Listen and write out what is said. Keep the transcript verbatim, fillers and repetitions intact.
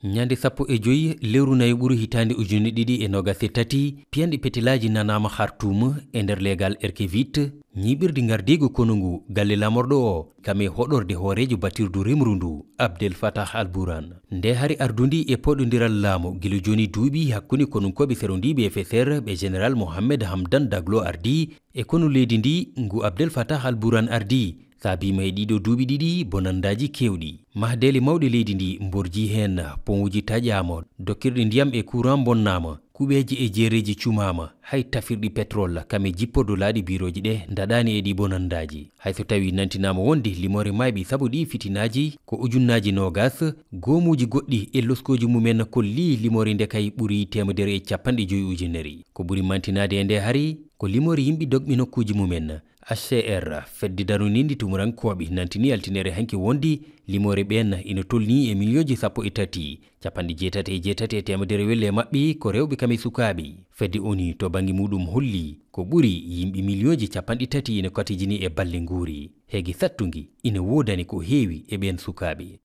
Ñande sappo e joyi lewru nayo ɓuru hitaande ujunne ɗiɗi e noogas e tati, piyanɗe petelaaji nanaama Khartoum e nder leegal Erkevit, ñiiɓirdi ngardiigu konu ngu galle lamorɗo o, kam e hoɗorde hooreejo batirdu remru ndu, Abdel Fattah al-Burhan. Nde hari ardundi e poɗondiral laamu gila jooni duuɓi hakkunde konunkooɓe serondiiɓe e F S R ɓe Général Mohamed Hamdan Daglo ardii e konu leydi ndi ngu Abdel Fattah al-Burhan ardii, saabiima e ɗiɗo duuɓi ɗiɗi bonandaaji keewɗi. Mahdeele mawɗe leydi ndi mborji heen, poŋuuji taƴaama, dokkirɗe ndiyam e kuuran bonnaama, kuɓeeji e jeereeji cumaama, hay tafirɗi petrol kam e jippordu laaɗe biirooji ɗe ndaɗaani e ɗi bonandaaji. Hay so tawii nantinaama wonde limoore maayɓe sabu ɗii fitinaaji ko ujunnaaji noogas, goomuuji goɗɗi e loskooji mumen kollii limoore nde kay ɓurii teemedere e capanɗe joyi ujunere. Ko ɓuri mantinaade e nde hari ko limoore yimɓe dogɓe nokkuuji mumen. H C R, fedde daroniindi tumurankooɓe, nantini altine hanki wonde limoore ɓeen ina tolnii e miliyonji sappo e tati, capanɗe jeetati e jeetati e teemedere welle e maɓɓe ko rewɓe kam e sukaaɓe. Fedde ONU to bannge muɗum holli ko ɓuri yimɓe miliyonji capanɗe tati ina kotijini e balle nguuri. Heege sattungi ina woodani ko heewi e ɓeen sukaaɓe.